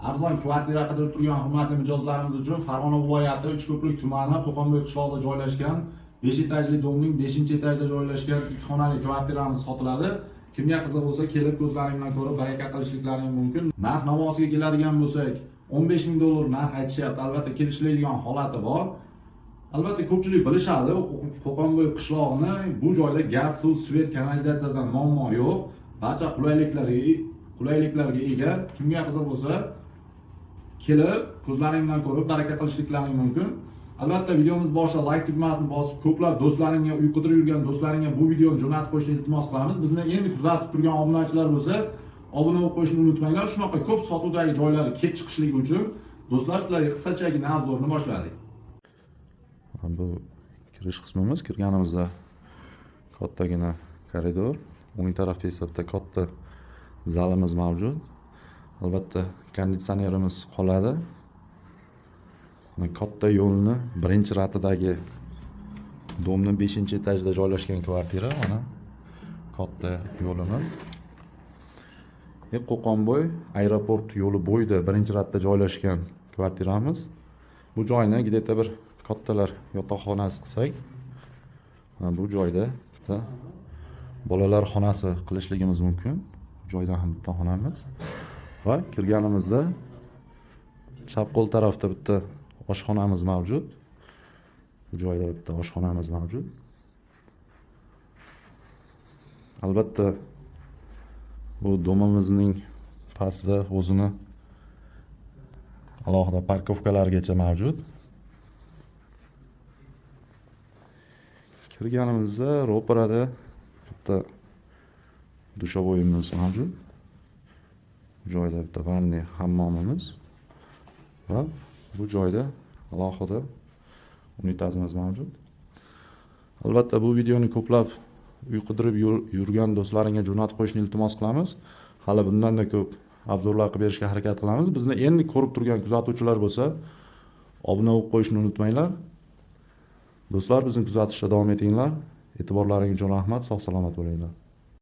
Arzon kvartira qidirib turgan hurmatli mijozlarimiz uchun Farg'ona viloyati Uchko'prik tumani Qo'qonbo'y qishlog'ida joylashgan 5 etajli domning 5-etajida joylashgan 2 xonali kvartiramiz sotiladi. Kimga qiziq bo'lsa, kelib ko'zlaring bilan ko'rib baraka qilishliklaring mumkin. Narx navosiga keladigan bo'lsak, 15 ming dollar narx aytishyapti. Albatta kelishiladigan holati bor. Albatta ko'pchilik bilishadi, Qo'qonbo'y qishlog'ini, bu joyda gaz, suv, свет, kanalizatsiyadan muammo yo'q. Barcha qulayliklarga ega. Kimga qiziq bo'lsa, kelib ko'zlaring bilan ko'rib baraka qilishliklaring mumkin. Albatta videomiz boshida like tugmasini bosib, ko'plab do'stlaringga, uy qidirib yurgan do'stlaringga bu videoni jo'natib qo'yishni iltimos qilamiz. Bizni endi kuzatib turgan obunachilar bo'lsa, obuna bo'lib qo'yishni unutmanglar. Shunaqa ko'p sotuvdagi joylarga kelib chiqishligi uchun, do'stlar, sizlarga qisqachagina обзор ni boshladik. Bu kirish qismimiz. Kirganimizda kattagina koridor, o'ng tarafda esa bitta katta zalimiz mavjud. Albatta konditsionerimiz qoladi. Mana, katta yo'lni birinchi ряд idagi domni 5-etajida joylashgan kvartira. Mana, katta yo'limiz. Qo'qonbo'y aeroport yo'li bo'yida birinchi ряд da joylashgan kvartiramiz. Bu joyni где-то bir kattalar yotoqxonasi qilsak, mana bu joyda bitta bolalar xonasi qilishligimiz mumkin. Bu joyda ham bitta xonamiz va kirganimizda chap qo'l tarafda bitta oshxonamiz mavjud. Bu joyda bitta oshxonamiz mavjud. Albatta bu domimizning pastida o'zini alohida парковка largacha mavjud. Kirganimizda ro'parada bitta душевой imiz mavjud. Bu joyda bitta ванный hammomimiz va bu joyda alohida unitazimiz mavjud. Albatta bu videoni ko'plab uy qidirib yurgan do'stlaringga jo'natib qo'yishni iltimos qilamiz. Hali bundanda ko'p обзор lar qilib berishga harakat qilamiz. Bizni endi ko'rib turgan kuzatuvchilar bo'lsa, obuna bo'lib qo'yishni unutmanglar. Do'stlar, bizni kuzatishda davom etinglar. E'tiborlaring uchun rahmat, sog' salomat bo'linglar.